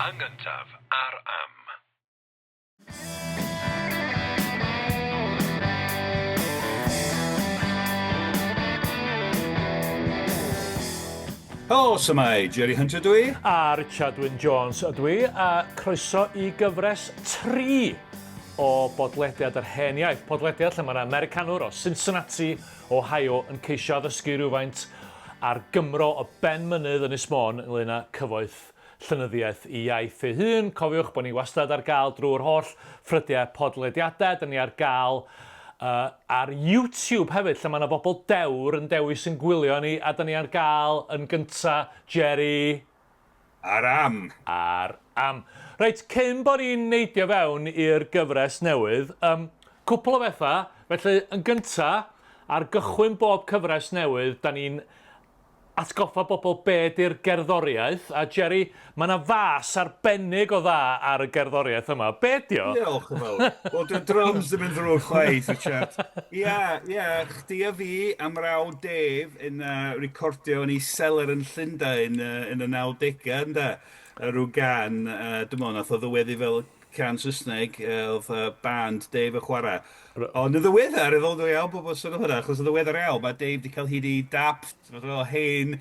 Yn gyntaf, ar Am. Helo, shwmae, Jerry Hunter dw i. A Richard Wyn Jones ydw i, a croeso i gyfres 3 o bodlediad yr hen iaith. Podlediad lle mae'r Americanwr o Cincinnati, Ohio yn ceisio addysgu rhywfaint ar Gymro o ben mynydd Ynys Môn ynglŷn â cyfoeth llenyddiaeth i iaith ei hun. Cofiwch bod ni wastad ar gael drwy'r holl ffrydiau podlediadau. Dyn ni ar gael uh, ar YouTube hefyd, lle mae yna bobl dewr yn dewis yn gwylio ni, a dyn ni ar gael yn gynta, Jerry. Ar am. Ar am. Reit, cyn bod ni'n neidio fewn i'r gyfres newydd, um, cwpl o bethau. Felly, yn gynta, ar gychwyn bob cyfres newydd, da ni'n atgoffa bobl be 'di'r gerddoriaeth, a Jerry, mae 'na fas arbennig o dda ar y gerddoriaeth yma. Be 'di o? Diolch yn fawr. Wel, dy'r drums ddim yn ddrwg chwaith, Richard. Ia, ia, chdi a fi a mrawd Dave yn uh, recordio yn ei seler yn Llundain uh, yn y 90au, ynde? Rhyw gan, uh, dwi'n meddwl, nath o ddyweddu fel Can Saesneg, oedd band Dave yn chwarae. Ond yn ddiweddar, yn ddiweddar iawn bod sôn am hwnna, achos yn ddiweddar iawn, mae Dave wedi cael hyd i dap, fel hen,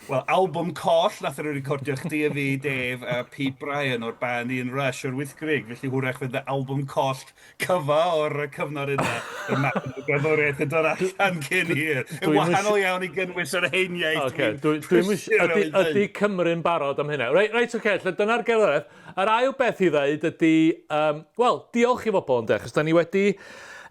wel, albwm coll nath nhw recordio chdi a fi, Dave, a Pete Bryan o'r band Ian Rush o'r Wyddgrug, felly hwyrach fydd y albwm coll cyfa o'r cyfnod yna, y math o gerddoriaeth yn dod allan cyn hir. Yn wahanol iawn i gynnwys yr hen iaith. Oce, dwi'n... Ydy Cymru'n barod am hynna? Reit, reit, oce, lle dyna'r gerddoriaeth. Yr ail beth i ddeud ydy, um, wel, diolch i bobl ynde, achos da ni wedi,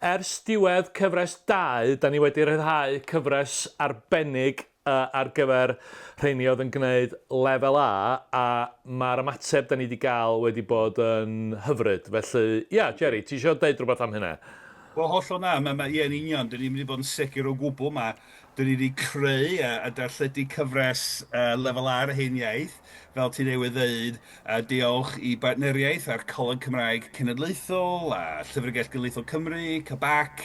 ers diwedd cyfres 2, da ni wedi rhyddhau cyfres arbennig uh, ar gyfer rheini oedd yn gwneud lefel A, a mae'r ymateb da ni wedi gael wedi bod yn hyfryd. Felly, ia, yeah, Jerry, ti eisiau deud rhywbeth am hynna? Wel, hollol na, mae, ma, ie, yn union, dyn ni'n mynd i bod yn sicr o gwbl. Mae, dyn ni wedi creu a, a darlledu cyfres uh, lefel A ar y hen iaith, fel ti newydd ddeud, A diolch i bartneriaeth â'r Coleg Cymraeg Cenedlaethol a Llyfrgell Genedlaethol Cymru, CBAC,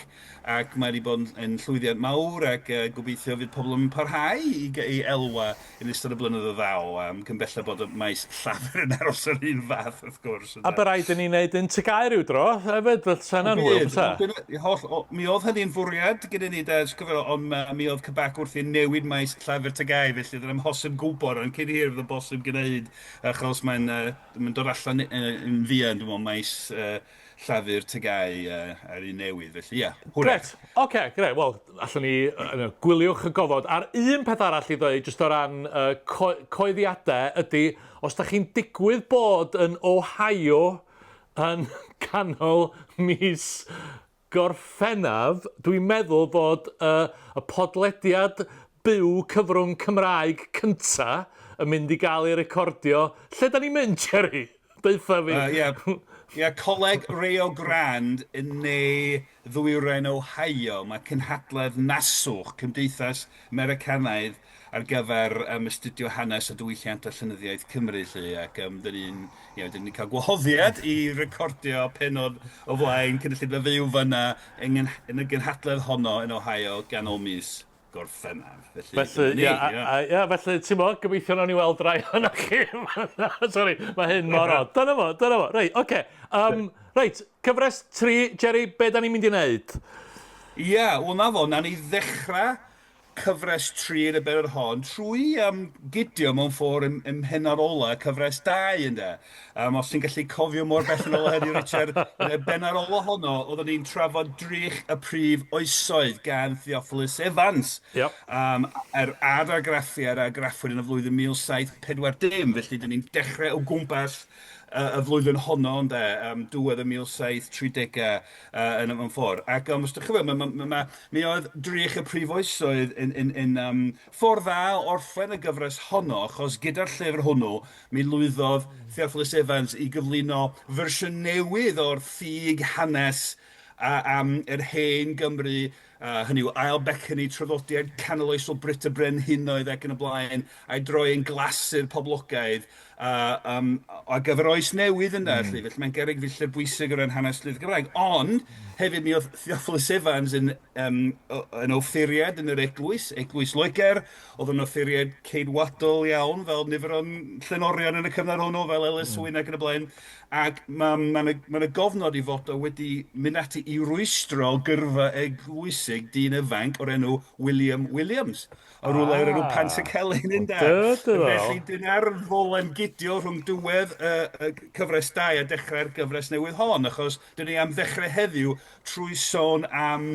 ac mae wedi bod yn llwyddiant mawr ac gobeithio fydd pobl yn parhau i i elwa yn ystod y blynyddoedd ddaw, um, cyn belled bod y maes llafur yn aros yr un fath wrth gwrs. A by raid i ni wneud un TGAU ryw dro hefyd, fel sa hynna'n hwyl, bysa? Holl, o, mi oedd hynny'n fwriad gyda ni, da, cofio, ond mi oedd CBAC wrthi'n newid maes llafur TGAU, felly oedd yn amhosib gwybod, ond cyn hir fydd yn bosib gwneud Achos mae'n uh, mae'n dod allan yn fuan, dwi'n meddwl, maes uh, llafur TGAU uh, ar un newydd, felly ie, yeah, hwyrach. Gret, oce, okay, gret. Wel, allwn ni, uh, gwyliwch y gofod. A'r un peth arall i ddweud, jyst o ran uh, co coeddiadau, ydy, os da chi'n digwydd bod yn Ohio yn canol mis Gorffennaf, dwi'n meddwl fod y y podlediad byw cyfrwng Cymraeg cynta yn mynd i gael ei recordio. Lle da ni'n mynd, Jerry? Deutha fi. Ie, ie, Coleg Rio Grande yn ne ddwyrain Ohio. Mae cynhadledd NASWch, Cymdeithas Americanaidd ar gyfer um, astudio hanes a diwylliant a llenyddiaeth Cymru 'lly, ac um, dyn ni'n you know, dyn ni'n cael gwahoddiad i recordio penod o flaen cynulleidfa fyw fanna yn, yn y gynhadledd honno yn Ohio ganol mis Gorffennaf. Felly, felly ia, ia. Ia, felly, ti'n mo, gobeithio nawn ni weld rai ohonoch chi. Sorry, mae hyn mor od. Dyna fo, dyna fo. Reit, oce. Okay. Um, reit, cyfres 3, Jerry, be da ni'n mynd i wneud? Ia, yeah, wel na fo, na ni ddechrau cyfres tri yn y bennod hon trwy um, gydio mewn ffordd ym, ym mhennod ola cyfres 2 ynde. Um, os ti'n gallu cofio mor bell yn ôl heddiw, Richard, yn y bennod ola honno, oeddwn ni'n trafod drych y prif oesoedd gan Theophilus Evans. Yep. Um, er adargraffiad a argraffwyd yn y flwyddyn 1740, felly dyn ni'n dechrau o gwmpas y flwyddyn honno, ynde, um, diwedd y 1730au yn y ffordd. Ac um, os ydych chi'n ma, ma, ma, ma, mi oedd drych y prif oesoedd yn, yn, yn um, ffordd dda o orffen y gyfres honno, achos gyda'r llyfr hwnnw, mi lwyddodd Theophilus Evans i gyflwyno fersiwn newydd o'r ffug hanes a, am yr hen Gymru. Hynny yw, ail becynnu traddodiad canoloesol Brut y Brenhinoedd ac yn y blaen, a'i droi yn glasur poblogaidd um, ar gyfer oes newydd yna. Felly, felly mae'n gerrig filltir bwysig o ran hanes llenyddiaeth Gymraeg. Ond hefyd mi oedd Theophilus Evans yn, um, yn offeiriad yn yr eglwys, Eglwys Loegr, oedd yn offeiriad ceidwadol iawn, fel nifer o'n llenorion yn y cyfnod hwnnw, fel Ellis Wyn ac yn y blaen. Ac mae ma 'na ma 'na gofnod ei fod o wedi mynd ati i rwystro gyrfa eglwysig dyn ifanc o'r enw William Williams, o rywle o'r enw Pantycelyn, ynde? Felly dyna'r ddolen gydio rhwng diwedd y, y cyfres 2 a dechrau'r gyfres newydd hon, achos dyn ni am ddechrau heddiw trwy sôn am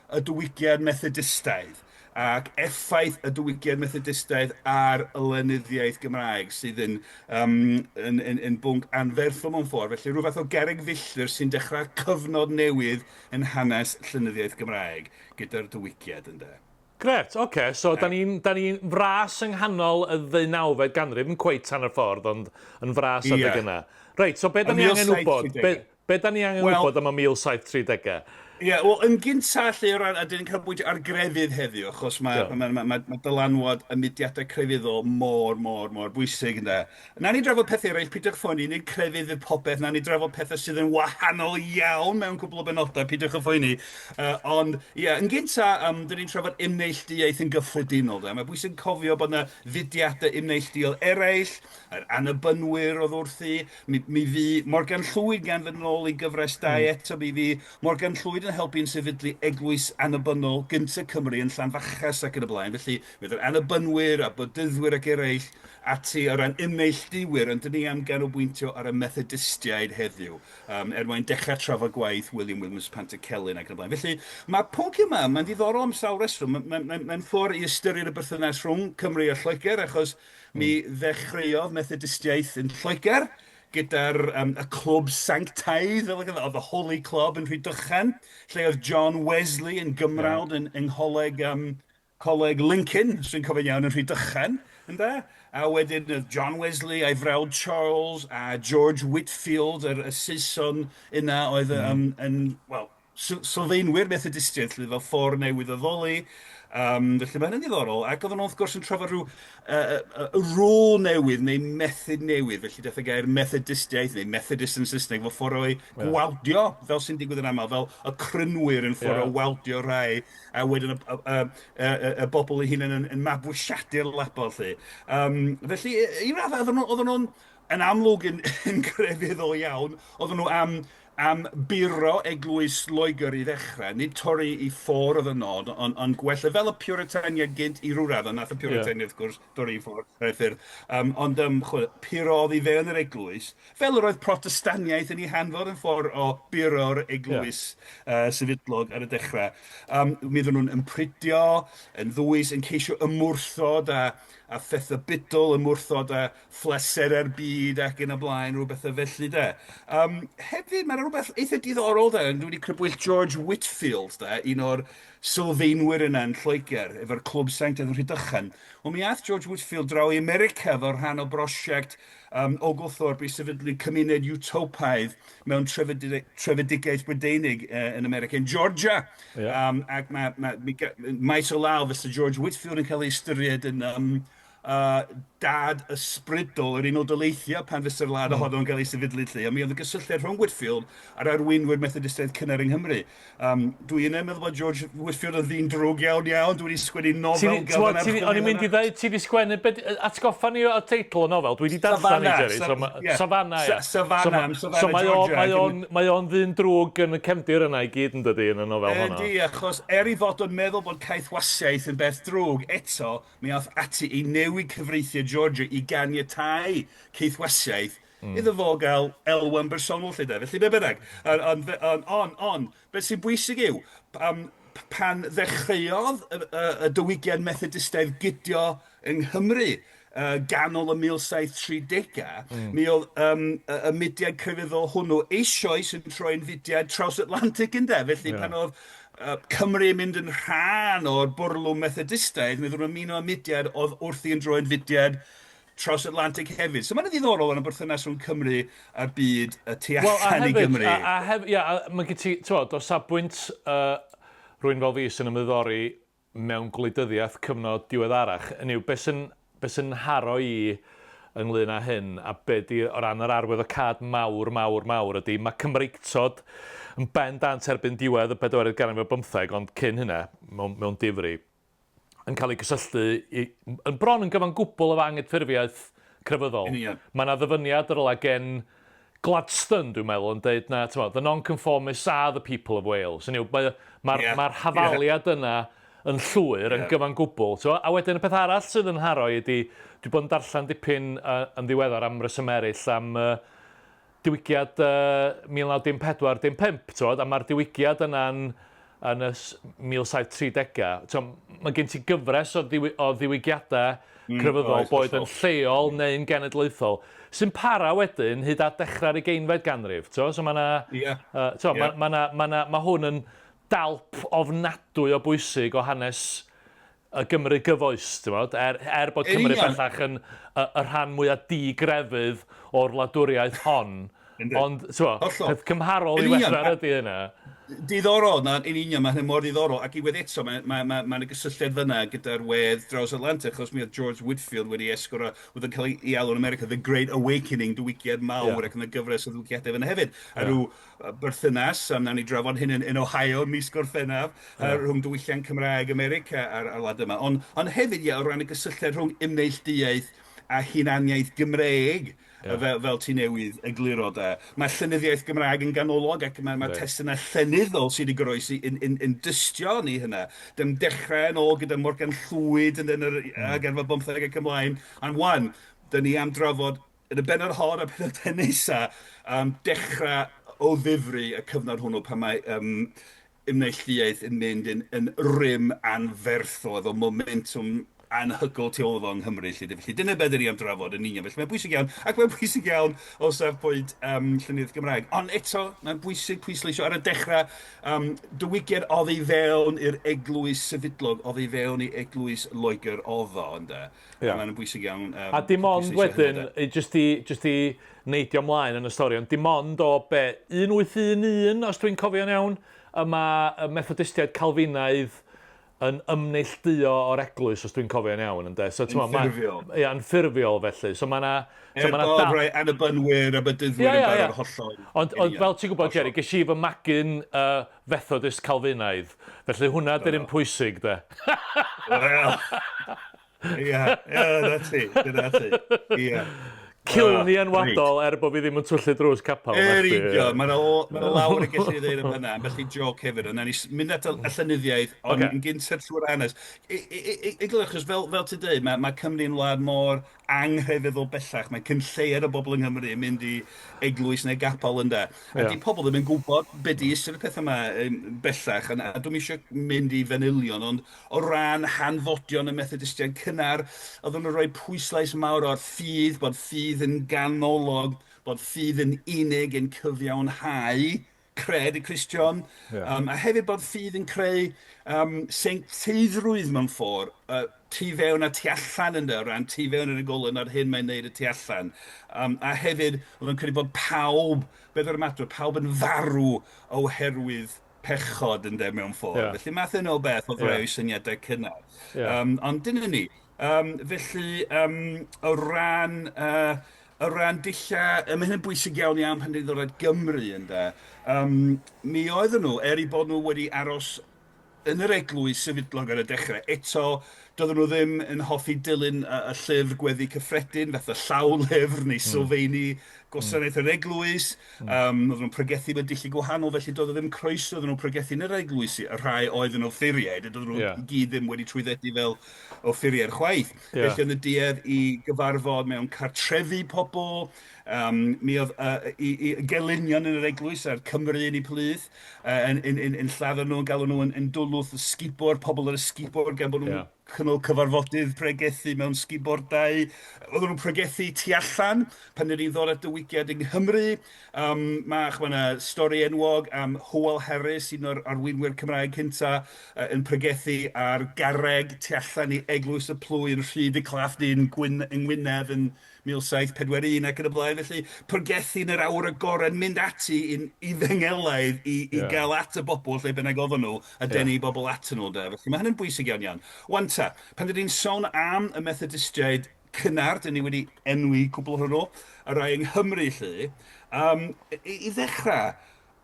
y diwygiad Methodistaidd ac effaith y diwygiad Methodistaidd ar y lenyddiaeth Gymraeg sydd yn, um, yn, yn, yn bwnc anferthol mewn ffordd. Felly rhyw fath o gerrig filltir sy'n dechrau cyfnod newydd yn hanes llenyddiaeth Gymraeg gyda'r diwygiad, ynde. Grêt, oce, okay. So da ni'n da ni fras yng nghanol y ddeunawfed ganrif, yn cweit hanner ffordd, ond yn fras adeg yeah. yna. Reit, so be da ni angen wybod? Be, Be da ni angen well, wybod am y 1730au? Ie, yeah, wel, yn gyntaf, lle, o ran, a dyn ni'n canolbwyntio ar grefydd heddiw, achos mae, yeah. mae, mae, mae, mae dylanwad y mudiadau crefyddol mor, mor, mor bwysig ynddo. Na ni drafod pethau eraill, peidiwch phoeni, nid crefydd fydd popeth, na ni drafod pethau sydd yn wahanol iawn mewn cwbl o benodau, peidiwch â phoeni. Ond, ie, yeah, yn gyntaf, dyn ni'n trafod ymneilltuaeth yn gyffredinol. De. Mae bwysig cofio bod yna fudiadau ymneilltuol eraill, yr Annibynwyr oedd wrthi, Mi, mi fu Morgan Llwyd, gan fynd yn ôl i gyfres 2 eto, mi fu Morgan Llwyd yn helpu yn sefydlu eglwys annibynnol gyntaf Cymru yn Llanfachas ac yn y blaen. Felly, mi oedd yr Annibynwyr a Bydyddwyr ac eraill ati o ran ymneilltuwyr, ond dyn ni am ganolbwyntio ar y Methodistiaid heddiw, er mwyn dechrau trafod gwaith William Williams Pantycelyn ac yn y blaen. Felly, mae'r pwnc yma, mae'n ddiddorol am sawl reswm. Mae'n mae, mae, mae ffordd i ystyried y berthynas rhwng Cymru a Lloegr, achos Mi ddechreuodd Methodistiaeth yn Lloegr gyda'r um, y clwb sanctaidd, fel y the Holy Club yn Rhydychen, lle oedd John Wesley yn gymrawd yeah. yn, yng ngholeg, um, Coleg Lincoln, sy'n cofio'n iawn, yn Rhydychen, ynde? A wedyn oedd John Wesley a'i frawd Charles a George Whitefield, yr, y Saeson yna oedd um, yn, wel, sylfaenwyr Methodistiaeth, 'lly, fel ffordd newydd o addoli. Felly mae hynny'n ddiddorol. Ac oedden nhw wrth gwrs yn trafod rhyw rôl newydd neu method newydd. Felly daeth y gair Methodistiaeth neu Methodist yn Saesneg fel ffordd o'i gwawdio, fel sy'n digwydd yn aml, fel y Crynwyr yn ffordd o wawdio rhai, a wedyn y, y, y, y, y bobl eu hunain yn, yn mabwysiadu'r label, 'lly. Felly, i raddau, oedden nhw'n yn amlwg yn, yn grefyddol iawn, oedden nhw am am buro Eglwys Loegr i ddechrau, nid torri i ffwrdd oedd y nod, ond, ond gwella, fel y Puritaniaid gynt i ryw raddau, nath y Puritaniaid wrth gwrs dorri i ffwrdd rhai ffyrdd, um, ond um, chwel, puro oddi fewn yr eglwys, fel yr oedd Protestaniaeth yn ei hanfod yn ffordd o buro'r eglwys yeah. sefydlog ar y dechrau. Mi oedden nhw'n ymprydio, yn ddwys, yn ceisio ymwrthod â, â phethau bydol, ymwrthod â phleserau'r byd ac yn y blaen, rhyw bethau felly de. Hefyd, mae 'na rhywbeth eitha diddorol de, dwi wedi crybwyll George Whitefield de, un o'r sylfaenwyr yna yn Lloegr, efo'r Clwb Sanctaidd yn Rhydychen. Wel, mi aeth George Whitefield draw i America fel rhan o brosiect Oglethorpe i sefydlu cymuned utopaidd mewn trefedigaeth Brydeinig yn America, yn Georgia. Yeah. Ac mae, mae, maes o law fysa George Whitefield yn cael ei ystyried yn dad ysbrydol yr Unol Daleithiau pan fysa'r wlad ohono yn cael ei sefydlu 'lly. A mi oedd y gysylltiad rhwng Whitefield a'r arweinwyr Methodistaidd cynnar yng Nghymru. Dwi yna yn meddwl bod George Whitefield yn ddyn drwg iawn iawn. Dwi wedi sgwennu nofel gyfan archwilio. O'n i'n mynd i ddweud, ti wedi sgwennu, atgoffa ni o'r teitl y nofel, dwi wedi darllen i, Jerry. So, Savannah, ia. Savannah, am Savannah, Georgia. Mae o'n ddyn drwg yn y cefndir yna i gyd yn dydi, yn y nofel honno. Ydy, achos er ei fod o'n meddwl bod caethwasiaeth yn beth drwg, eto, Mi aeth ati i newid cyfreithiau Georgia i ganiatáu caethwasiaeth iddo fo gael elwa'n bersonol 'lly de. Felly be bynnag. Ond, ond, ond, ond, ond, beth sy'n bwysig yw, pan ddechreuodd y, y, y diwygiad Methodistaidd gydio yng Nghymru ganol y 1730au, mi oedd y, y mudiad crefyddol hwnnw eisoes yn troi'n fudiad traws-Atlantic ynde. Felly pan oedd Cymru yn mynd yn rhan o'r bwrlwm Methodistaidd, mi oedden nhw'n ymuno â mudiad oedd wrthi yn droi'n fudiad traws-Atlantic hefyd. So mae'n ddiddorol yn y berthynas rhwng Cymru a'r byd y tu allan i Gymru. A, a, hef, ia, a mae gen ti, ti'n o safbwynt rwy'n fel fi sy'n ymddiddori mewn gwleidyddiaeth cyfnod diweddarach. Hynny yw, be sy'n be sy'n nharo i ynglyn â hyn, a be di o ran yr arwyddocâd mawr, mawr, mawr ydy, mae Cymreictod yn bendant erbyn diwedd y bedwaredd ganrif ar bymtheg, ond cyn hynna, mewn, mewn difri, yn cael ei gysylltu i, yn bron yn gyfan gwbl efo anghydffurfiaeth crefyddol. Yn union. Mae yna ddyfyniad yr ola gen Gladstone, dwi'n meddwl, yn deud na, ti'n the non-conformists are the people of Wales. Hynny yw, mae'r ma, yeah. ma hafaliad yeah. yna yn llwyr, yeah. yn gyfan gwbl. Ti'n a wedyn y peth arall sydd yn haro i ydy, dwi bod yn darllen dipyn yn ddiweddar am reswm eraill, am diwygiad 1914, dim 5, ti'n a mae'r diwygiad yna'n yn y 1730au. Ti'n mae gen ti gyfres o, ddiwy, o ddiwygiadau crefyddol, boed yn lleol neu'n genedlaethol, sy'n para wedyn hyd at dechrau'r ugeinfed ganrif. Ti'n so mae yna... Yeah. Yeah. Mae ma, ma, ma, ma hwn yn dalp ofnadwy o bwysig o hanes y Gymru gyfoes, ti'n bod? Er bod Cymru bellach yn y rhan mwyaf di-grefydd o'r wladwriaeth hon. Ond, ti'n bod, peth cymharol i wella ydy hynna. Diddorol, na, yn union, mae hynny mor ddiddorol. Ac i wedi eto, mae ma, ma, ma, ma gysylltiad fyna gyda'r wedd draws Atlantic, achos mi oedd George Whitefield wedi esgor, oedd yn cael ei alw yn America, The Great Awakening, diwygiad mawr, ac yn y gyfres o ddiwygiadau fyna hefyd. A rhyw berthynas, a wnawn ni drafod hyn yn Ohio mis Gorffennaf, rhwng diwylliant Cymraeg America a'r wlad yma. Ond on hefyd, ie, o ran y gysylltiad rhwng ymneillduaeth a hunaniaeth Gymreig, fel ti newydd egluro de. Mae llenyddiaeth Gymraeg yn ganolog ac mae, mae testunau llenyddol sydd wedi goroesi yn dystio ni hynna. Dim dechrau yn ôl gyda Morgan Llwyd yn yr ganrif bymtheg ac ymlaen. Ond wan, dyn ni am drafod yn y bennod hon a penodau nesa, dechrau o ddifri y cyfnod hwnnw pan mae ymneilltuaeth yn mynd yn rym anferthol efo momentwm anhygoel tu ôl iddo yng Nghymru. Felly, felly dyna beth ni am drafod yn union. Felly mae'n bwysig iawn, ac mae'n bwysig iawn o safbwynt llenyddiaeth Gymraeg. Ond eto, mae'n bwysig pwysleisio ar y dechrau diwygiad oddi fewn i'r eglwys sefydlog, oddi fewn i eglwys Loegr oedd o, ynde. Ia. Mae'n bwysig iawn. A dim ond wedyn, jyst i, jyst i neidio ymlaen yn y stori, ond dim ond o be, 1811, os dwi'n cofio'n iawn, y mae y Methodistiaid Calfinaidd yn ymneillduo o'r eglwys, os dwi'n cofio'n iawn, ynde? So, yn ffurfiol. Ia, yn ffurfiol felly. So mae yna... Er so ma bod rhai anabynwyr a bedyddwyr yn barod hollol. Ond fel ti'n gwybod, Jerry, ges i fy magu'n Fethodist Calfinaidd. Felly hwnna 'di'r un pwysig, de. Wel, ia, ia, dyna ti, dyna ti, ia. Cilni enwadol er bod fi ddim yn twyllu drws capel. Yr union, mae yna lawer y gellir ei ddeud am hynna, ambell i joc hefyd, ond nawn ni mynd at y llenyddiaeth, ond yn gyntaf trwy'r hanes. I achos fel ti'n dweud, mae Cymru'n wlad mor anghrefyddol bellach. Mae cyn lleied o bobl yng Nghymru yn mynd i eglwys neu gapel ynde. A yeah. di pobl ddim yn gwybod be di ystyr y pethau yma bellach, a dwi'm eisiau mynd i fanylion, ond o ran hanfodion y Methodistiaid cynnar, oedden nhw'n rhoi pwyslais mawr o'r ffydd, bod ffydd yn ganolog, bod ffydd yn unig yn cyfiawnhau cred y Cristion, a hefyd bod ffydd yn creu sancteiddrwydd mewn ffordd, tu fewn a tu allan ynde, o ran tu fewn yr unigolyn a'r hyn mae'n neud y tu allan. A hefyd, oedd o'n credu bod pawb, beth o'r ymadrodd, pawb yn farw oherwydd pechod ynde mewn ffordd. Felly math yna o beth oedd rhai o'i syniadau cynnar. Ond dyna ni. Felly, o ran o ran dulliau, mae hynny'n bwysig iawn iawn pan ni'n ddod at Gymru, ynde. Mi oedden nhw, er eu bod nhw wedi aros yn yr eglwys sefydlog ar y dechrau, eto, doedden nhw ddim yn hoffi dilyn y llyfr gweddi cyffredin, fatha llawlyfr neu sylfeini gwasanaeth yr eglwys. Oedden nhw'n pregethu mewn dulliau gwahanol, felly doedd o ddim croeso iddyn nhw pregethu yn yr eglwysi, y rhai oedd yn offeiriaid, a doedden nhw i gyd ddim wedi trwyddedu fel offeiriaid chwaith. Felly oedd y duedd i gyfarfod mewn cartrefi pobl, mi oedd i gelynion yn yr eglwys a'r Cymry yn eu plith, yn lladdo nhw, yn galw nhw yn dwlwth ysgubor, pobl yr ysgubor, gan bod nhw'n cynnal cyfarfodydd pregethu mewn sgubordau. Oedden nhw'n pregethu tu allan pan ni'n ddod at diwygiad yng Nghymru. Mae yna stori enwog am Hywel Harris, un o'r arweinwyr Cymraeg cynta, yn pregethu ar garreg tu allan i Eglwys y Plwy yn Rhyd y Clafdy yn Gwynedd yn 1741 ac yn y blaen. Felly, pregethu yn yr awr agored, mynd ati yn efengylaidd i, i gael at y bobl lle bynnag oedden nhw a denu bobl atyn nhw. De. Felly mae hynny'n bwysig iawn iawn. Wan ta, pan dyn ni'n sôn am y Methodistiaid cynnar, dyn ni wedi enwi cwbl ohonyn nhw, y rhai yng Nghymru 'lly, um, i, i ddechrau,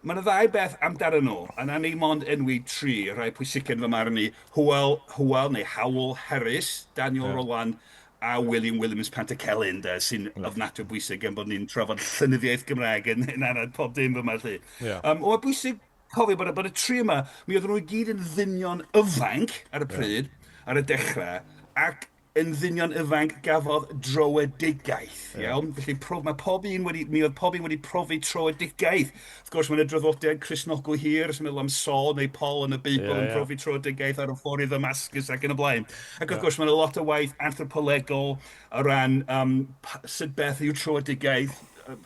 mae yna ddau beth amdanyn nhw, a na ni mond enwi tri, rhai pwysicaf yn fy marn i, Hywel, Hywel neu Howell Harris, Daniel Rowland a William Williams Pantycelyn, de, sy'n ofnadwy o bwysig gan bod ni'n trafod llenyddiaeth Gymraeg yn, yn anad pob dim fyma 'lly. O, bwysig cofio bod, bod y tri yma, mi oedden nhw i gyd yn ddynion ifanc ar y pryd, ar y dechrau, ac yn ddynion ifanc gafodd dröedigaeth, iawn? Felly prof, mae pob un wedi, mi oedd pob un wedi profi tröedigaeth. Wrth gwrs, mae'n y draddodiad Cristnogol hir, sy'n meddwl am Saul neu Paul yn y Beibl yn profi tröedigaeth ar y ffordd i Ddamascus ac yn y blaen. Ac wrth gwrs, mae'n lot o waith anthropolegol o ran sut beth yw tröedigaeth,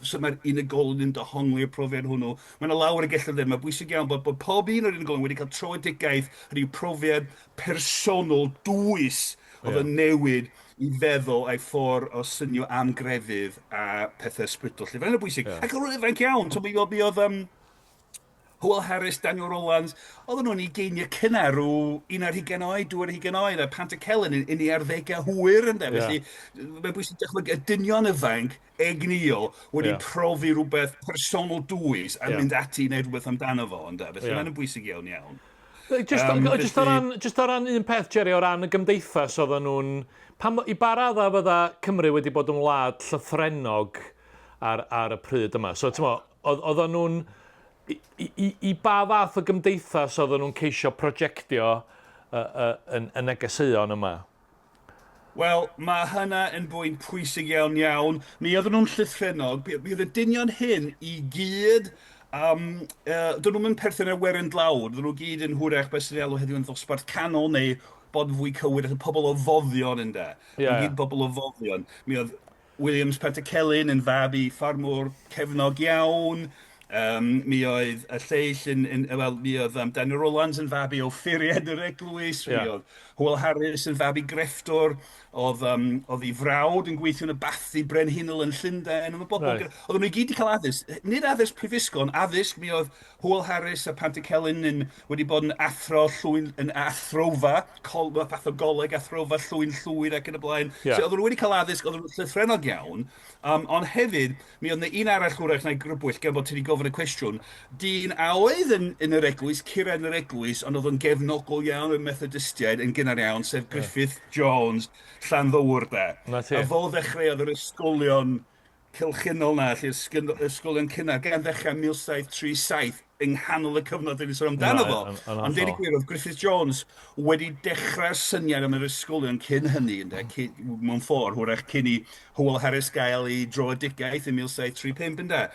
sut mae'r unigolyn yn dehongli'r profiad hwnnw. Mae yna lawer y gellir dweud. Mae'n bwysig iawn bod, bod pob un o'r unigolion wedi cael tröedigaeth, hynny yw profiad personol dwys oedd yn newid i feddwl a'i ffordd o synio am grefydd a pethau ysbrydol. Lle mae'n bwysig. Ac oedd nhw'n ifanc iawn. So, mi oedd, mi oedd um, Hywel Harris, Daniel Rowlands, oedden nhw'n ugeiniau cynnar, rhyw 21 oed, 22 oed, a Pantycelyn yn, yn ei arddegau hwyr, ynde. Felly, mae'n bwysig dychmygu y dynion ifanc egnïol wedi profi rhywbeth personol dwys a mynd ati i wneud rhywbeth amdano fo, ynde. Felly, mae'n bwysig iawn iawn. Just, just, o ran, just o ran un peth, Jerry, o ran y gymdeithas oedden nhw'n... Pam, I ba raddau fydda Cymru wedi bod yn wlad llythrennog ar, ar y pryd yma? So, ti'n mo, oedden nhw'n... I, i, I ba fath o gymdeithas oedden nhw'n ceisio projectio y, y negeseuon yma? Wel, mae hynna yn bwynt pwysig iawn iawn. Mi oedden nhw'n llythrennog, mi oedd y dynion hyn i gyd, um, dyn nhw'm yn perthyn i'r werin dlawd, oedden nhw gyd yn hwyrach beth sy'n ei alw heddiw yn ddosbarth canol neu bod yn fwy cywir, y pobl o foddion ynde. Yeah. Gyd bobl o foddion. Mi oedd Williams Pantycelyn yn fab i ffarmwr cefnog iawn. Mi oedd y lleill yn, yn wel, mi oedd Daniel Rowlands yn fab i offeiriad yr eglwys, mi oedd Hywel Harris yn fab i grefftwr, oedd, oedd ei frawd yn gweithio yn y Bathdy Brenhinol yn Llundain, oedd y bobl, oedden nhw i gyd wedi cael addysg, nid addysg prifysgol, ond addysg, mi oedd Hywel Harris a Pantycelyn yn, wedi bod yn athro llwyn, yn athrofa, col, fath o goleg athrofa Llwyn Llwyd ac yn y blaen. So oedden nhw wedi cael addysg, oedden nhw'n llythrennog iawn, ond hefyd, mi oedd 'na un arall hwyrach na i grybwyll, gan bod ti wedi gofyn y cwestiwn, dyn a oedd yn, yn yr eglwys, curad yn yr eglwys, ond oedd o'n gefnogol iawn i'r Methodistiaid yn gynnar iawn, sef Griffith Jones, Llanddowr de. 'Na ti. A fo ddechreuodd yr ysgolion cylchynol 'na, felly ysgolion cynnar, gan ddechrau 1737, yng nghanol y cyfnod dyn ni'n sôn amdano fo. Ond deud y gwir, oedd Griffith Jones wedi dechrau'r syniad am yr ysgolion cyn hynny, ynde, cyn, mewn ffordd, hwyrach cyn i Hywel Harris gael ei dröedigaeth yn 1735, ynde.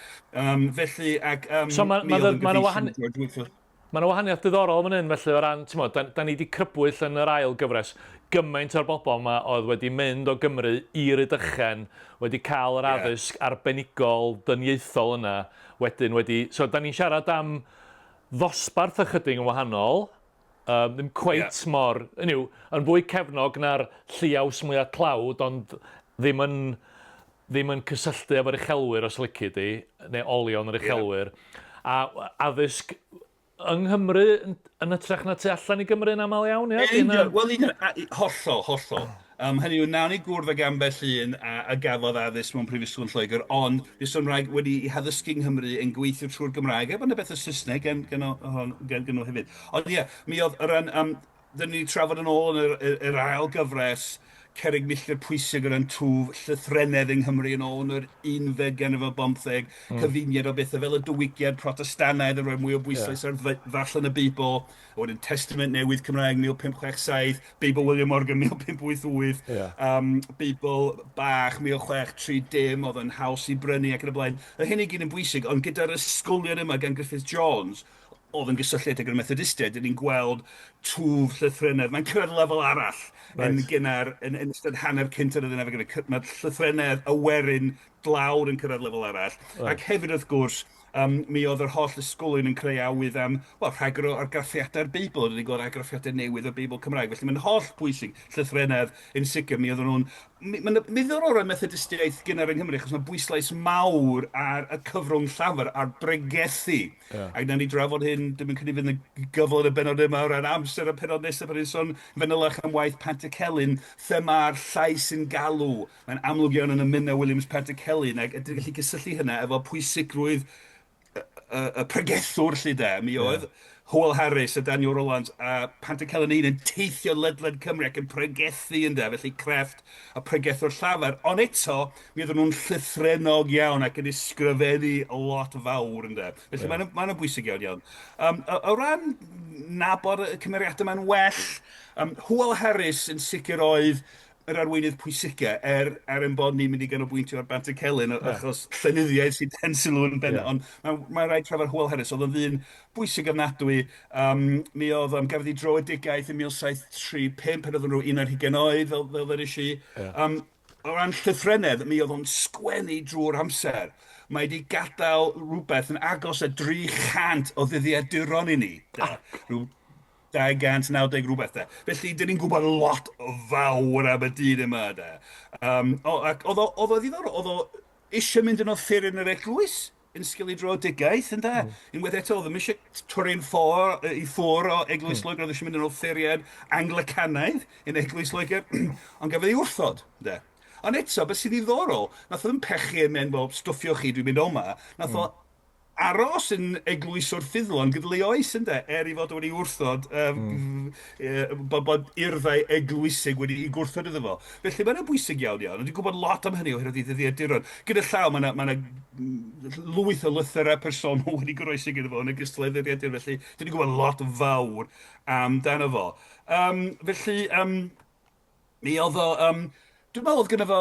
Felly, ac so ma, mi oedd yn gyfieithydd George Whitefield. Mae 'na wahaniaeth diddorol fan hyn felly o ran, t'mod, da, da ni 'di crybwyll yn yr ail gyfres gymaint o'r bobl 'ma oedd wedi mynd o Gymru i Rydychen, wedi cael yr addysg arbenigol dyniaethol yna, wedyn wedi... So da ni'n siarad am ddosbarth ychydig yn wahanol, ddim cweit mor, hynny yw, yn fwy cefnog na'r lliaws mwya tlawd, ond ddim yn ddim yn cysylltu efo'r uchelwyr os lici di, neu olion yr uchelwyr, a addysg yng Nghymru yn, yn hytrach na tu allan i Gymru yn aml iawn, ie? Union, wel union, hollol, hollol. Hynny yw, nawn ni gwrdd ag ambell un a, a gafodd addysg mewn prifysgol yn Lloegr, ond fues rhai wedi eu haddysgu yng Nghymru yn gweithio trwy'r Gymraeg, a bod yna beth o Saesneg gan, gan, gan, gan nhw hefyd. Ond ie, mi oedd o ran, Dyn ni trafod yn ôl yn yr, yr, yr ail gyfres cerrig milltir pwysig o ran twf llythrennedd yng Nghymru yn ôl yn yr unfed ganrif ar bymtheg, cyfuniad o bethau fel y diwygiad Protestannaidd yn rhoi mwy o bwyslais ar ddarllen y Beibl, a wedyn Testament Newydd Cymraeg 1567, Beibl William Morgan 1588, Beibl bach 1630 oedd yn haws i brynu ac yn y blaen. Oedd hyn i gyd yn bwysig, ond gyda'r ysgolion yma gan Griffith Jones, oedd yn gysylltiedig â'r Methodistiaid, dyn ni'n gweld twf llythrennedd. Mae'n cyrraedd lefel arall yn gynnar, yn ystod hanner cyntaf y ddeunawfed ganrif. Mae llythrennedd y werin dlawd yn cyrraedd lefel arall. Right. Ac hefyd, wrth gwrs, mi oedd yr holl ysgolion yn creu awydd am, wel, rhagor o argraffiadau'r Beibl. Oedden ni'n gweld argraffiadau newydd o'r Beibl Cymraeg. Felly mae'n holl bwysig, llythrennedd yn sicr. Mi oedden nhw'n... Mae'n ddiddorol o ran Methodistiaeth gynnar yng Nghymru, achos mae bwyslais mawr ar y cyfrwng llafar, ar bregethu. Yeah. Ac nawn ni drafod hyn, dim yn credu fydd yn gyfle yn y benod yma o ran amser y penod nesaf, pan ni'n sôn fanylach am waith Pantycelyn, thema'r llais sy'n galw. Mae'n amlwg iawn yn ymuno Williams Pantycelyn, ac ydyn ni'n gallu cysylltu hynna efo pwysigrwydd y, y, y pregethwr 'lly de. Mi oedd yeah. Hywel Harris a Daniel Rowlands a Pantycelyn un yn teithio ledled Cymru ac yn pregethu ynde, felly crefft y pregethwr llafar. Ond eto, mi oedden nhw'n llythrennog iawn ac yn ysgrifennu lot fawr ynde. Felly yeah. mae'n ma bwysig iawn iawn. O, o ran nabod y cymeriadau mae'n well, Hywel Harris yn sicr oedd yr arweinydd pwysica, er, er ein bod ni'n mynd i ganolbwyntio ar Bantycelyn, yeah. achos llenyddiaeth sy'n dan sylw yn benna, yeah. ond mae'n mae rhaid trafod Hywel Harris, oedd yn ddyn bwysig ofnadwy, mi oedd am gafodd ei dröedigaeth yn 1735, pan oedd yn rhyw 21 oed, fel, fel ddwedes i. Yeah. O ran llythrennedd, mi oedd o'n sgwennu drwy'r amser. Mae wedi gadael rhywbeth yn agos at 300 o ddyddiaduron i ni. Da. Rhyw 290 rhywbeth de. Felly, dyn ni'n gwybod lot fawr am y dyn yma de. O, ac oedd o, oedd o ddiddorol, oedd o eisiau mynd yn offeryn yr eglwys yn sgil ei dröedigaeth, ynde? Unwaith eto, oedd ddim eisiau torri'n ffôr, i ffwr o Eglwys Loegr, oedd eisiau mynd yn offeriad Anglicanaidd yn Eglwys Loegr, ond gafodd ei wrthod, ynde? Ond eto, beth sy'n ddiddorol, nath o ddim pechu yn mynd, wel, stwffio chi, dwi'n mynd o'ma. Nath o aros yn eglwyswr ffyddlon gydol ei oes, ynde? Er ei fod o wedi wrthod, bod, bod urddau eglwysig wedi ei gwrthod iddo fo. Felly mae'n bwysig iawn iawn. Dwi'n gwybod lot am hynny oherwydd ei ddyddiaduron. Gyda llaw, mae yna ma lwyth o lythyrau personol wedi goroesi gyda fo yn ogystal â'i ddyddiadur. Felly, dwi'n gwybod lot fawr amdano fo. Felly, mi oedd o... Dwi'n meddwl oedd gynno fo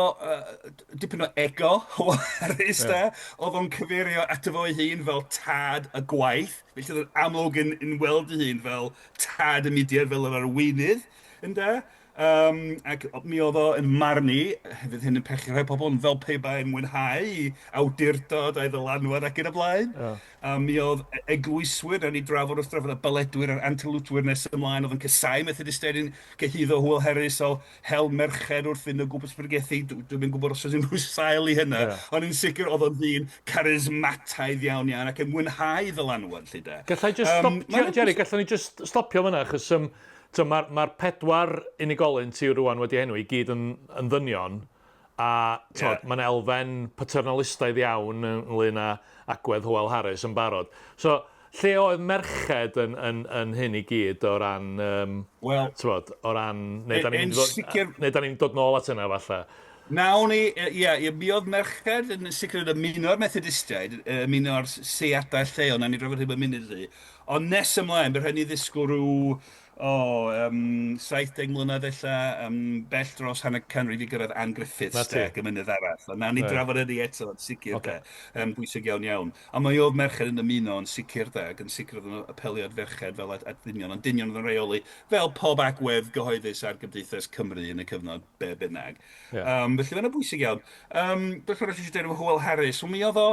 dipyn o ego, Hywel Harris, de. Oedd o'n cyfeirio ato fo ei hun fel tad y gwaith. Felly oedd o'n amlwg yn, yn weld ei hun fel tad y mudiad, fel yr arweinydd, ynde. Ac mi oedd o yn marnu, hefyd hyn yn pechu rhai pobl, ond fel pe bai'n mwynhau ei awdurdod a'i ddylanwad ac yn y blaen. Yeah. Mi oedd eglwyswyr, nawn ni drafod wrth drafod y baledwyr a'r antilwtwyr nes ymlaen, oedd yn casáu Methodistiaid yn cyhuddo Hywel Harris o hel merched wrth fynd o gwmpas pregethu. Dwi'm yn gwybod os oes unrhyw sail i hynna, yeah. ond yn sicr oedd o'n ddyn charismataidd iawn iawn ac yn mwynhau ddylanwad, 'lly de. Gallai just stop, Jerry, gallwn ni just stopio fyna, achos mae'r ma pedwar unigolyn ti rwan wedi enwi i gyd yn, yn ddynion, a yeah. mae'n elfen paternalistaidd iawn ynglyn â agwedd Hywel Harris yn barod. So, Lle oedd merched yn, yn, yn hyn i gyd o ran, well, t'mod, o ran, neu da ni'n mynd sicr... neu da ni'n dod nôl at yna falle? Nawn ni, ie, ie, mi oedd merched yn sicr yn ymuno â'r Methodistiaid, ymuno â'r seiadau lleol, nawn ni drafod hyn mewn munud 'lly. Ond nes ymlaen, bydd rhaid ni ddisgwyl rhyw O, 70 mlynedd ella, bell dros hanner canrif i gyrraedd Ann Griffiths, de, gymynydd arall. Ond nawn ni drafod hynny eto, yn sicr, de. Bwysig iawn iawn. Ond mi oedd merched yn ymuno yn sicr, de, ac yn sicr oedd nhw'n apelio at ferched fel at, at ddynion, ond dynion oedd yn rheoli fel pob agwedd gyhoeddus ar gymdeithas Cymru yn y cyfnod be bynnag. Yeah. Felly mae'n bwysig iawn. Beth arall eisiau dweud efo Hywel Harris? Wel, mi oedd o...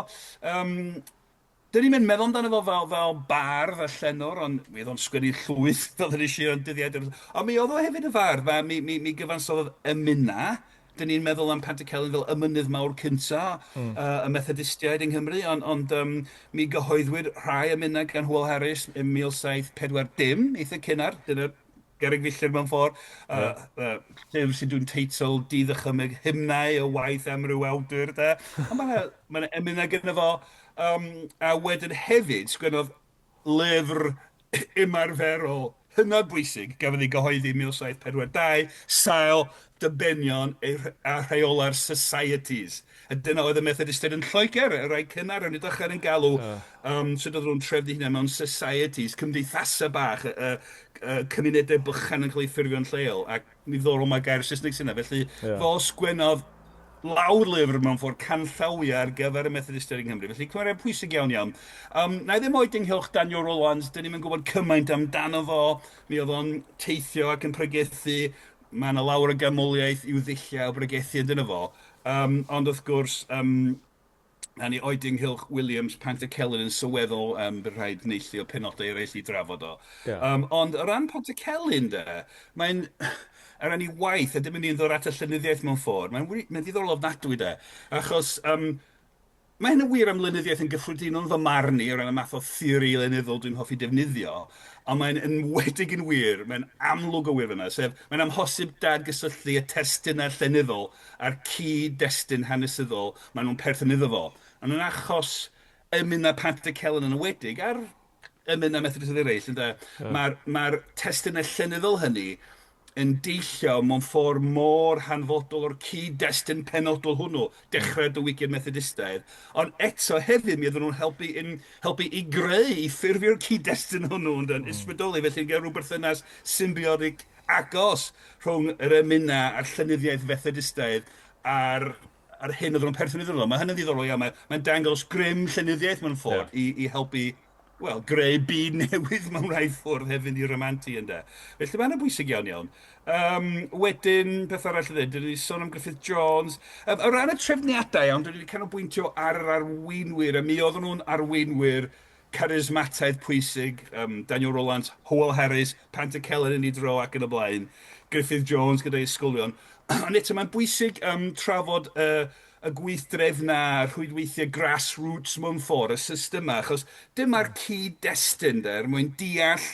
Dyn ni'm yn meddwl amdano fo fel, fel bardd a llenor, ond mi oedd o'n sgwennu llwyth, fel ddeudais i, o'n dyddiadur. Ond mi oedd o hefyd yn fardd. Ma, mi, mi, mi gyfansoddodd emynau. Dyn ni'n meddwl am Pantycelyn fel emynydd mawr cynta y Methodistiaid yng Nghymru, ond, ond mi gyhoeddwyd rhai emynau gan Hywel Harris ym 1740, eitha cynnar. Dyna gerrig filltir mewn ffordd. Llyfr sy'n dwyn teitl di-ddychymyg Hymnau o waith amryw awdur, de. Ond mae yna ma emynau gyda fo. A wedyn hefyd, sgwennodd lyfr ymarferol hynod bwysig, gafodd ei gyhoeddi yn 1742, Sail Dibenion a Rheolau'r Societies. A dyna oedd y Methodistiaid yn Lloegr, y rhai cynnar yn y dechrau yn galw sut oedden nhw'n trefnu hynna mewn societies, cymdeithasau bach, y, y, y cymunedau bychan yn cael eu ffurfio'n lleol, ac mi ddiddorol mae gair Saesneg sy'n yna. Felly, yeah. fo sgwennodd lawrlyfr mewn ffordd canllawiau ar gyfer y Methodistiaid yng Nghymru. Felly, cymeriad pwysig iawn iawn. Na i ddim oed ynghylch Daniel Rowlands, dyn ni'n gwybod cymaint amdano fo. Mi oedd o'n teithio ac yn pregethu. Mae yna lawer o ganmoliaeth i'w ddulliau o bregethu yndyno fo. Ond wrth gwrs, na ni oedi ynghylch Williams Pantycelyn yn sylweddol, bydd rhaid neilltuo penodau eraill i drafod o. Ond o ran Pantycelyn de, mae'n, o ran ei waith, a dim yn un ddod at y llenyddiaeth mewn ffordd, mae'n mae ddiddorol ofnadwy de, achos mae hyn yn wir am lenyddiaeth yn gyffredinol yn fy marn i, o ran y math o theori lenyddol dwi'n hoffi defnyddio, ond mae'n enwedig yn wir, mae'n amlwg o wir fyna, sef mae'n amhosib dadgysylltu y testunau llenyddol a'r cyd-destun hanesyddol maen nhw'n perthyn iddo fo. Ond yn achos emynau Pantycelyn yn enwedig, a'r emynau Methodistiaid eraill, ynde, mae'r mae testunau llenyddol hynny yn deillio mewn ffordd mor hanfodol o'r cyd-destun penodol hwnnw, dechrau'r diwygiad Methodistaidd, ond eto hefyd mi oedden nhw'n helpu, yn, helpu i greu, i ffurfio'r cyd-destun hwnnw yn mm. ysbrydoli, felly yn gael rhyw berthynas symbiotic agos rhwng yr emynau a'r llenyddiaeth Fethodistaidd a'r a'r hyn oedden nhw'n perthyn iddyn nhw. Mae hynny'n ddiddorol iawn. Mae'n mae dangos grym llenyddiaeth mewn ffordd yeah. i helpu, wel, greu byd newydd mewn rhai ffwrdd hefyd i ramantu ynde. Felly mae'n bwysig iawn iawn. Wedyn, beth arall i ddweud, dyn ni sôn am Griffith Jones. O ran y trefniadau, iawn, dyn ni wedi canolbwyntio ar yr arweinwyr, a mi oedden nhw'n arweinwyr carismataidd pwysig, Daniel Rowlands, Hywel Harris, Pantycelyn yn ei dro ac yn y blaen, Griffith Jones gyda'i ysgolion. Ond eto mae'n bwysig trafod y, y gweithdrefnau, rhwydweithiau grassroots mewn ffordd, y systemau, achos dyma'r cyd-destun de, er mwyn deall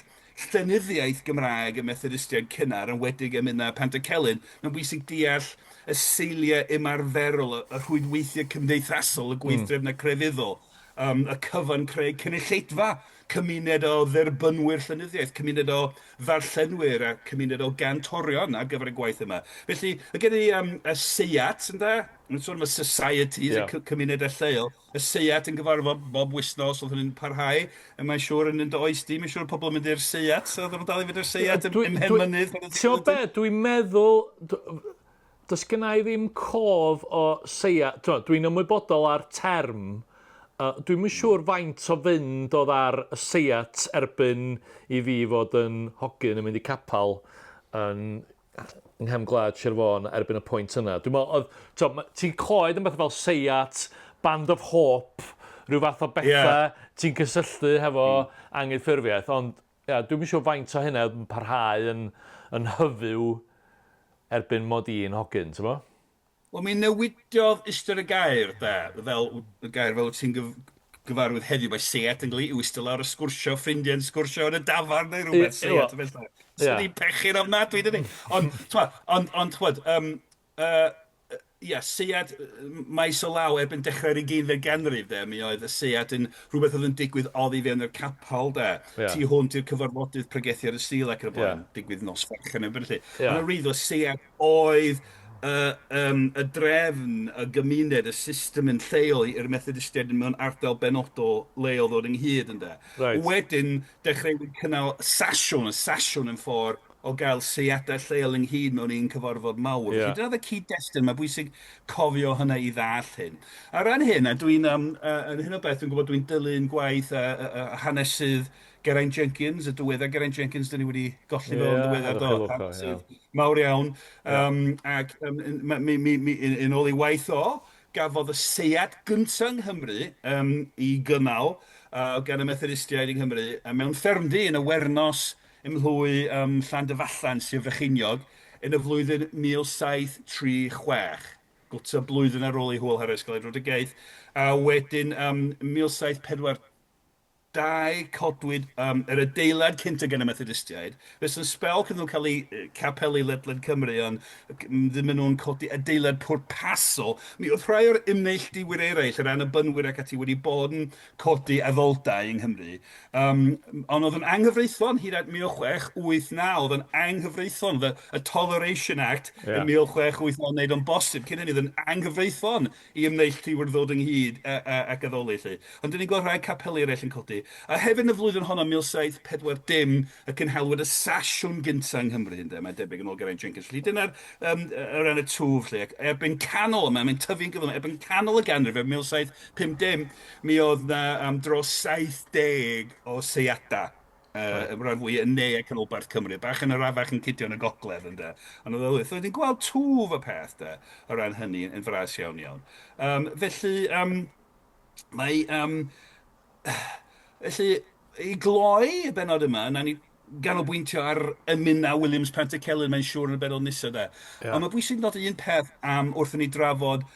llenyddiaeth Gymraeg y Methodistiaid cynnar, yn wedig emynau Pantycelyn, mae'n bwysig deall y seiliau ymarferol, y rhwydweithiau cymdeithasol, y gweithdrefnau crefyddol, y cyfan creu cynulleidfa, cymuned o dderbynwyr llenyddiaeth, cymuned o ddarllenwyr a cymuned o gantorion ar gyfer y gwaith yma. Felly, mae gen i y seiat, ynde? Mae'n sôn am y societies, y cymunedau lleol. Y seiat yn gyfarfod bob wythnos, oedd hynny'n parhau. A mae'n siŵr yn dy oes di, mae'n siŵr pobl yn mynd i'r seiat, oedd nhw'n dal i fynd i'r seiat ym Mhen Mynydd. Ti'n gwybod be, dwi'n meddwl, Does gynna i ddim cof o seiat, t'mo', dwi'n ymwybodol â'r term, dwi'm yn siŵr faint o fynd oedd ar y seiat erbyn i fi fod yn hogyn yn mynd i capel yn yng nghefn gwlad Sir Fôn erbyn y pwynt yna. Dwi'n meddwl oedd, t'mo', ma' ti'n clywed am bethau fel seiat, Band of Hope, rhyw fath o bethau ti'n cysylltu hefo anghydffurfiaeth, ond Ia, dwi'm yn siŵr faint o hynna oedd yn parhau yn yn hyfyw erbyn mod i'n hogyn, t'mo'? Wel, mi newidiodd ystyr y gair, de, fel y gair fel wyt ti'n gyfarwydd heddiw, mae seiat yn golygu ista lawr a sgwrsio, ffrindiau'n sgwrsio yn y dafarn neu rhywbeth, seiat, felly. Sy'n ni'n pechu'n ofnadwy, dydy? Ond, t'mod, ond, ond, ch'mod, ia, seiat maes o law erbyn dechrau'r ugeinfed ganrif, de, mi oedd y seiat yn rhywbeth oedd yn digwydd oddi fewn i'r capel, de, tu hwnt i'r cyfarfodydd pregethu ar y Sul ac yn y blaen, digwydd nos Fercher neu beth felly. Ond yn wreiddiol, seiat oedd y, um, y drefn, y gymuned, y system yn lleol i'r Methodistiaid mewn ardal benodol leol ddod ynghyd, ynde. Wedyn, dechreuwyd cynnal sasiwn, y sasiwn yn ffordd o gael seiadau lleol ynghyd mewn un cyfarfod mawr. Felly dyna oedd y cyd-destun, mae'n bwysig cofio hynna i ddallt hyn. Ar ran hyn, a dwi'n, um, yn hyn o beth, dwi'n gwybod dwi'n dilyn gwaith hanesydd Geraint Jenkins, y diweddar Geraint Jenkins, dyn ni wedi golli fo yn ddiweddar do, hanesydd mawr iawn. Ac mi, mi, mi, yn ôl ei waith o, gafodd y seiad gyntaf yng Nghymru i gynnal gan y Methodistiaid yng Nghymru mewn ffermdy yn y Wernos ym mhlwy ym Llandyfallan, Sir Frycheiniog, yn y flwyddyn 1736, gwta blwyddyn ar ôl i Hywel Harris gael ei dröedigaeth, a wedyn ym 1742 codwyd yr adeilad cynta gan y Methodistiaid. Fues yn sbel cyn nhw cael eu capeli ledled Cymru, ond ddim yn nhw'n codi adeilad pwrpasol. Mi oedd rhai o'r ymneilltuwyr eraill, yr Annibynwyr ac ati, wedi bod yn codi addoldai yng Nghymru. Ond oedd yn anghyfreithlon hyd at 1689, oedd yn anghyfreithlon, y Toleration Act yn 1689 wneud o'n bosib, cyn hynny oedd yn anghyfreithlon i ymneilltuwyr ddod ynghyd ac addoli 'lly. Ond dan ni'n gweld rhai capeli eraill yn codi. A hefyd yn y flwyddyn honno, 1740, y cynhaliwyd y sasiwn gyntaf yng Nghymru, ynde, mae'n debyg yn ôl Geraint Jenkins. Felly dyna'r o ran y twf 'lly, ac erbyn canol, mae'n tyfu'n gyflym, erbyn canol y ganrif, ym 1750, mi oedd 'na dros 70 o seiadau. Uh, rhan fwy yn ne a canolbarth Cymru, bach yn arafach yn cydio yn y gogledd ynde. Ond oedd o wedyn gweld twf y peth de, o ran hynny yn fras iawn iawn. Um, felly, um, mae... Um, felly, i gloi y benod yma, na ni ganolbwyntio ar emynau Williams Pantycelyn, mae'n siŵr yn y benod nesaf de. Yeah. Ond mae'n bwysig nodi un peth am wrth i ni drafod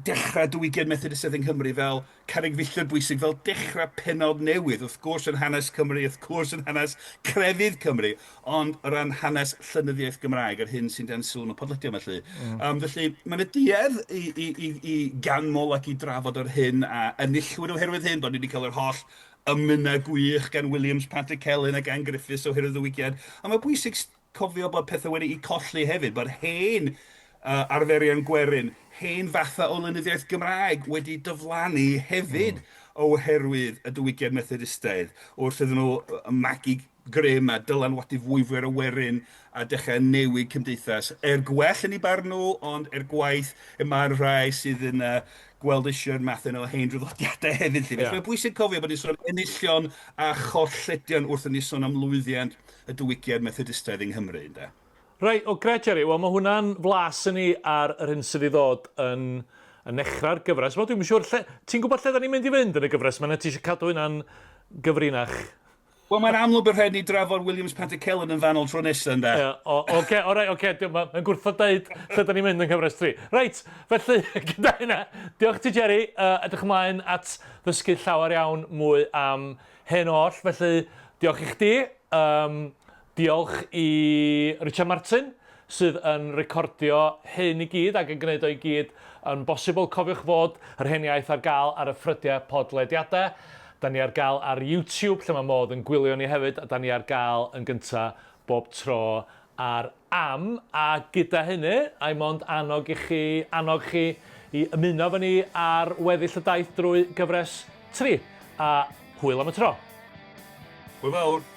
dechrau diwygiad Methodistaidd yng Nghymru fel carreg filltir bwysig, fel dechrau pennod newydd, wrth gwrs yn hanes Cymru, wrth gwrs yn hanes crefydd Cymru, ond o ran hanes llenyddiaeth Gymraeg, yr hyn sy'n dan sylw yn y podlediad yma 'lly. Mm. Um, felly, mae'n y duedd i, i, i, i ganmol ac i drafod yr hyn a enillwyd oherwydd hyn, bod ni wedi cael yr holl emynau gwych gan Williams, Pantycelyn a gan Griffiths oherwydd ddiwygiad. A mae'n bwysig cofio bod pethau wedi'u colli hefyd, bod hen uh, arferion gwerin, hen fathau o lenyddiaeth Gymraeg wedi diflannu hefyd mm. oherwydd y diwygiad Methodistaidd, wrth iddyn nhw magu grym a dylanwadu fwyfwy ar y werin a dechrau newid cymdeithas. Er gwell yn eu barn nhw, ond er gwaeth y mae'r rhai sydd yn uh, gweld eisiau'r math yna o hen draddodiadau hefyd. Felly, yeah. Mae'n bwysig cofio bod ni'n sôn am enillion a cholledion wrth i ni sôn am lwyddiant y diwygiad Methodistaidd yng Nghymru. Ynde? Reit, o grêt Jerry. Wel, mae hwnna'n flas i ni ar yr hyn sydd i ddod yn yn nechrau'r gyfres. Wel, dwi'm yn siŵr lle... Ti'n gwybod lle da ni'n mynd i fynd yn y gyfres 'ma, neu ti eisiau cadw hynna'n gyfrinach? Wel, mae'n amlwg bod rhaid ni drafod Williams Pantycelyn yn fanwl tro nesaf, ynde? Ie, o, oce, o reit, oce, okay, mae'n gwrthod deud lle da ni'n mynd yn cyfres 3. Reit, felly, gyda hynna, diolch ti Jerry, uh, edrych ymlaen at ddysgu llawer iawn mwy am hyn oll, felly diolch i chdi, um, diolch i Richard Martin, sydd yn recordio hyn i gyd ac yn gwneud o i gyd yn bosibl. Cofiwch fod yr Hen Iaith ar gael ar y ffrydiau podlediadau. Da ni ar gael ar YouTube lle mae modd yn gwylio ni hefyd a da ni ar gael yn gyntaf bob tro ar Am. A gyda hynny, ai mond annog i chi, annog chi i ymuno efo ni ar weddill y daith drwy gyfres 3. A hwyl am y tro. Hwyl fawr.